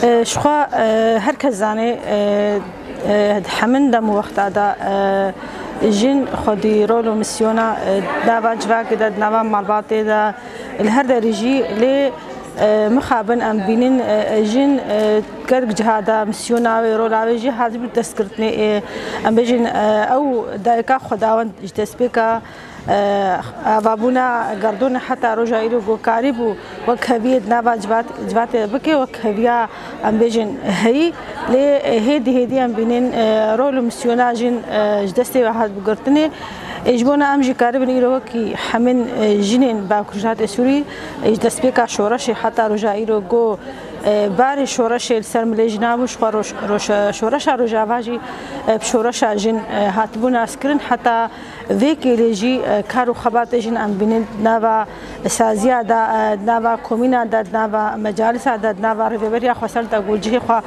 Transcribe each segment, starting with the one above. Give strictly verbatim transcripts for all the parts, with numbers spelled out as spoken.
E, Ji xwe, e, her kes zanê, e, e, di hemin dem û wexta de, e, jin xwedî rol û misyona, e, di nava civakê de, di nava malbatê de, li her derê jî lê, e, mixabin em bînin, e, e, jin, e, gelek ciha de misyona wê, rola wê jî hatibû destgirtinê, e, em bêjin, e, ew dayika xwedawend ji destpêka, e, avabûna gerdûnê heta roja îro ku karîbû wek heviyê di nava civat-, civatê bike, wek heviya em bêjin heyî. Lê, e, hêdî hêdî em bînin, e, rol û misyona jin, e, ji destê we hatibû girtinê. Ê, ji bona em jî karibin îro wekî hemin, e, jinên Bakur Rojhilatê Sûrî, e, ji destpêka şoreşê heta roja îro ku, e, barê şoreşê li ser milê jina bû, ji xwe roj-, roj-, şoreşa Rojava jî, e, bi şoreşa jin, e, hatibû naskirin. Heta vê kêlê jî, e, kar û xebatê jin em bînin di nava saziya de, e, di nava komîna de, di nava mecalisa de, di nava rêveberiya xweser de ku cihê xwe,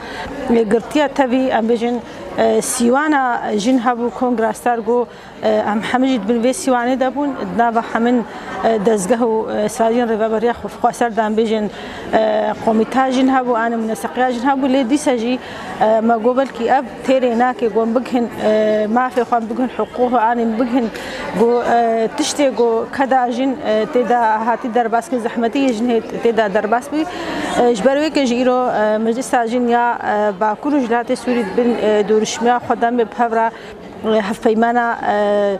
e, girtiye. Tevî em bêjin, e, sîwana jin hebû, kongra star ku, e, em hemî jî di bin vê sîwanê de bûn. Di nava hemin, e, dezgeh û, e, saziyên rêveberiya xwe-, xweser de em bêjin, e, komîta jin hebû, anê muneseqiya jin hebû. Lê dîsa jî, e, me got belkî ev têrê nake ku em bigihin, e, mafê xwe, em bigihin hiqûq, anê em bigihin ku, e, tiştê ku keda jin, e, tê de hatî derbaskin, zehmetiyê jin hê tê de derbas bî. E, ji ber wê ke jî îro, e, Meclisa Jin ya, e, Bakur û Rojhilatê Sûrî di bin, e, doruşmiya xwe de em ê bi hev re, e, hevpeymana, e,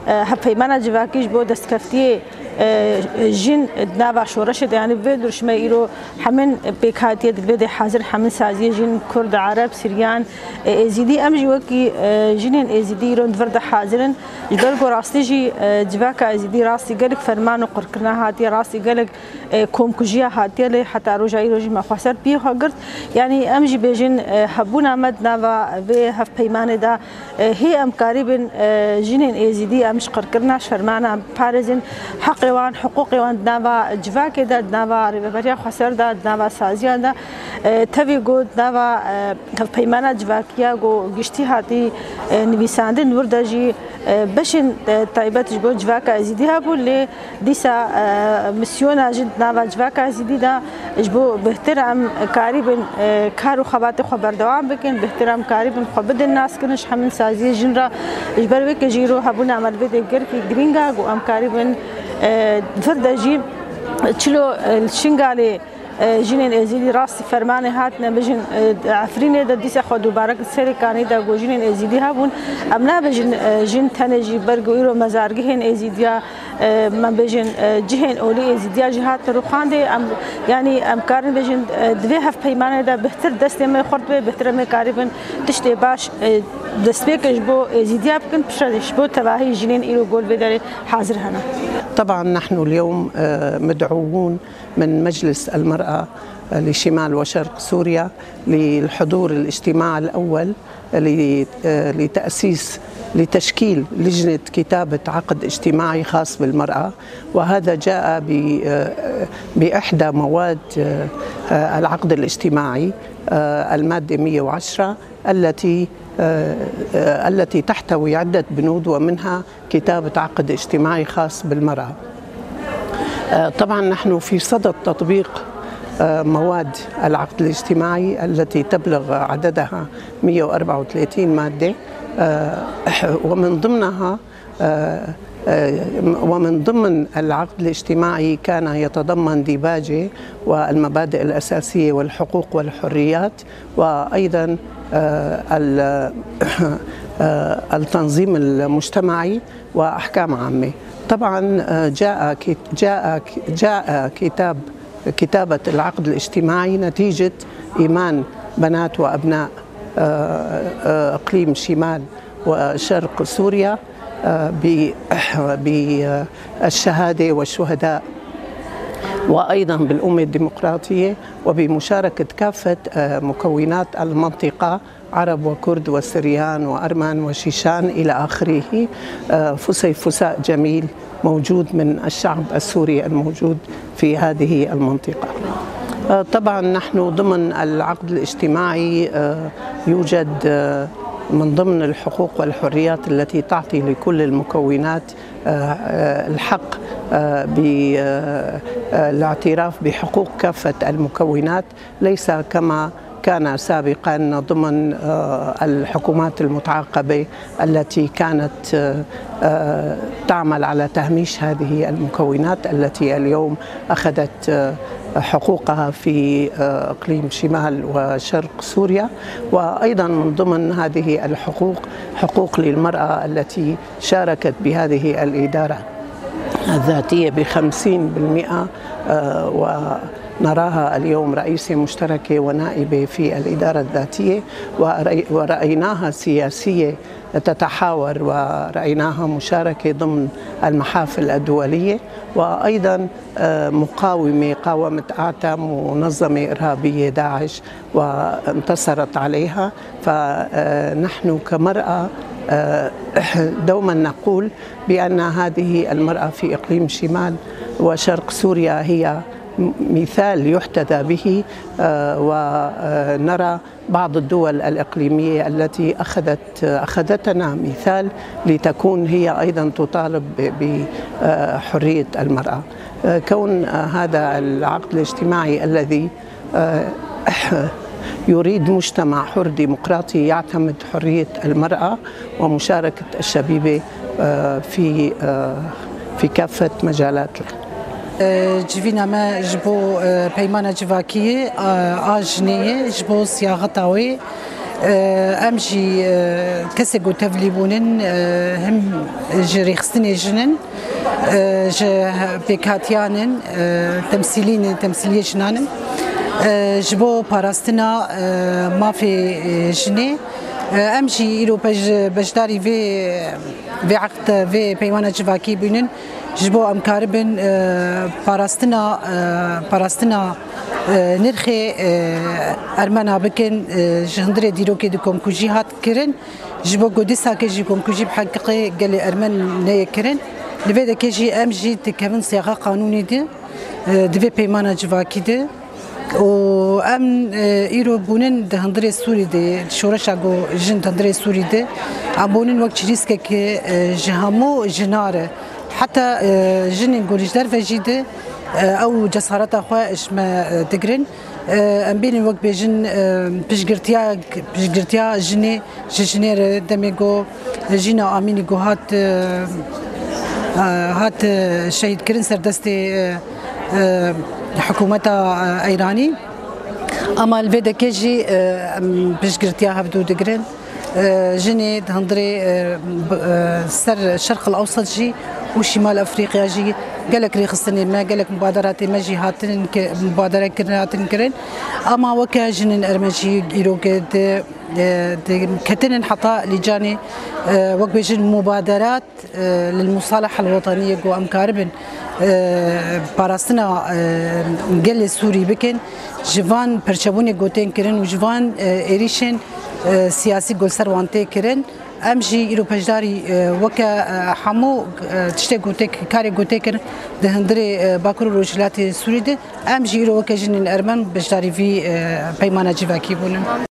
e, hevpeymana civakî ji bo destkeftiyê, e, jin di nava şoreşê de, yanî vê doruşmê îro hemin pêkhatiye di vê de hazir, hemin saziyê jin, Kurd, Ereb, Siryan, e, Êzîdî, em jî wekî, e, jinên Êzîdî îro di vir de hazir in. Ji ber ku rastî jî, e, civaka Êzîdî rastî gelek ferman û qirkirina hatiye, rastî gelek, e, komkujiya hatiye, lê heta roja îro jî me xweser piyê xwe girt. Yanî em jî bêjin, e, hebûna me di nava vê hevpeymanê de, e, hê em karîbin, e, jinên Êzîdî em ji qirkirina, ji fermana parêzin, heqê wan, hiqûqê wan di nava civakê de, di nava rêveberiya xweser de, di nava saziyan de, e, tevî ku di nava, e, hevpeymana civakiya ku giştî hatî, e, nivîsandin, wir de jî, e, beşên, e, taybet ji bo civaka Êzîdî hebû, lê dîsa, e, misyona jin di nava civaka Êzîdî de ji bo bêhtir em karîbin, e, kar û xebatê xwe berdewam bikin, bêhtir em karîbin xwe bidin naskirin ji hemin saziyê jin re. Ji ber wê ke jî îro hebûna me li vê de gelekî girîng e ku em karîbin, e, vir de jî çilo, e, li Şingalê, e, jinên Êzîdî rastî fermanê hatine bijin, e, di Efrînê de dîsa xwe dubare kir, Serê Kanî de ku jinên Êzîdî hebûn. Em nabêjin, e, jin tenê jî ber ku îro mezargihên Êzîdiya, e, me bêjin, e, cihên olî Êzîdiya jî hatine rûxandê. Em, yanî em karin bêjin, e, di vê hevpeymanê de bêhtir destê me xurt be, bêhtir em ê karîbin tiştê baş, e, destpêkê ji bo Êzîdiya bikin, piştre ji bo tevahî jinên îro ku li vê derê hazir hene. طبعا نحن اليوم، آه، مدعوون من مجلس المرأة لشمال وشرق سوريا للحضور الاجتماع الأول ل-، آه، لتأسيس، لتشكيل لجنة كتابة عقد اجتماعي خاص بالمرأة، وهذا جاء ب-، آه، بإحدى مواد، آه، آه، العقد الاجتماعي، آه، المادة مية وعشرة، التي، آه، آه، التي تحتوي عدة بنود، ومنها كتابة عقد اجتماعي خاص بالمرأة. آه، طبعا نحن في صدد تطبيق، آه، مواد العقد الاجتماعي التي تبلغ عددها مية وأربعة وثلاثين مادة، آه، ومن ضمنها، آه، آه، ومن ضمن العقد الاجتماعي كان يتضمن ديباجة والمبادئ الأساسية والحقوق والحريات، وأيضا، آه، ال-، آه، التنظيم المجتمعي وأحكام عامة. طبعا، آه، جاء كت-، جاء ك-، جاء كتاب، كتابة العقد الاجتماعي نتيجة إيمان بنات وأبناء، آه، آه، إقليم شمال وشرق سوريا، آه، ب-، بالشهادة والشهداء، وأيضا بالأمة الديمقراطية، وبمشاركة كافة، آه، مكونات المنطقة، عرب وكرد وسريان وأرمن وشيشان إلى آخره، آه، فسيفساء جميل موجود من الشعب السوري الموجود في هذه المنطقة. آه، طبعا نحن ضمن العقد الاجتماعي، آه، يوجد، آه، من ضمن الحقوق والحريات التي تعطي لكل المكونات، آه، آه، الحق، آه، ب-، آه، آه، الاعتراف بحقوق كافة المكونات، ليس كما كان سابقا ضمن، آه، الحكومات المتعاقبة التي كانت، آه، آه، تعمل على تهميش هذه المكونات التي اليوم أخذت، آه، حقوقها في، آه، إقليم شمال وشرق سوريا. وأيضا من ضمن هذه الحقوق حقوق للمرأة التي شاركت بهذه الإدارة الذاتية بخمسين بالمئة، آه، ونراها اليوم رئيسة مشتركة ونائبة في الإدارة الذاتية، ورأي-، ورأيناها سياسية تتحاور، ورأيناها مشاركة ضمن المحافل الدولية، وأيضا، آه، مقاومة، قاومت أعتى منظمة إرهابية داعش وانتصرت عليها. فنحن كمرأة، آه، دوما نقول بأن هذه المرأة في إقليم شمال وشرق سوريا هي مثال يحتذى به، آه، ونرى بعض الدول الإقليمية التي أخذت، أخذتنا مثال لتكون هي أيضا تطالب بحرية المرأة. آه، كون هذا العقد الاجتماعي الذي، آه، يريد مجتمع حر ديمقراطي يعتمد حرية المرأة ومشاركة الشبيبة، آه، في، آه، في كافة مجالات. Civîna me ji bo, e, peymana civakiyê, e, a jinê ye, ji bo siyaxeta wê, e, em jî, e, kesê ku tevlî bûnin, e, him ji rêxistinê jin in, e, ji pêkhatiyan in, e, temsîlî ne, temsîliyê jinan in. E, ji bo parastina, e, mafê, e, jinê, e, em jî îro pej-, beşdarî vê, vê eqd, vê peymana civakî bûnin. Ji bo em karibin, e, parastina, e, parastina, e, nirxê, e, ermena bikin, e, ji hundirê dîrokê di komkujî hat kirin. Ji bo ku dîsakê jî komkujî bi heqîqê gelê ermen neyê kirin. Li vê dekê jî em jî dikevin siyaxa qanûnê de, e, di vê peymana civakî de. Û em, e, îro bûnin di hundirê Sûrî de, şoreşa ku jin di hundirê Sûrî de, em bûnin wek çirîskekê, e, ji hemû jina re. Heta, e, jinên ku li ji derve jî de, e, ew cesareta xwe ji me, e, digirin. E, em bînin wek bêjin, e, piştgirtiya, piştgirtiya jinê, ji jinê re demê ku Jîna Amînî ku hat, e, e, hat, e, şehîdkirin ser destê, e, e, hikûmeta, e, Eyranî. Ama li vê dekê jî, e, em piştgirtiya hevdû digirin. E, jinê di hundirê, e, b-, e, ser Şerq el Ewsat jî û Şîmal Efrîqya jî gelek rêxistinê me, gelek mubaderatê me jî hatin ki-, mubadere kirin, hatin kirin. Ama weke jinên ermenî jî îro di, e, di ketinin heta Lîcanê, e, wek bêjin mubaderat, e, lil musalaha al weteniyê ku em karibin, e, parastina, e, gelê Sûrî bikin, ji van perçebûnê ku tên kirin û ji van, e, êrîşên, e, siyasî ku li ser wan tê kirin, em jî îro beşdarî, e, weke, e, hemû, e, tiştê ku tê, karê ku tê kirin di hundirê, e, Bakur û Rojhilatê Sûrî de, em jî îro weke jinên ermen beşdarî vî, e, peymana civakî bûnin.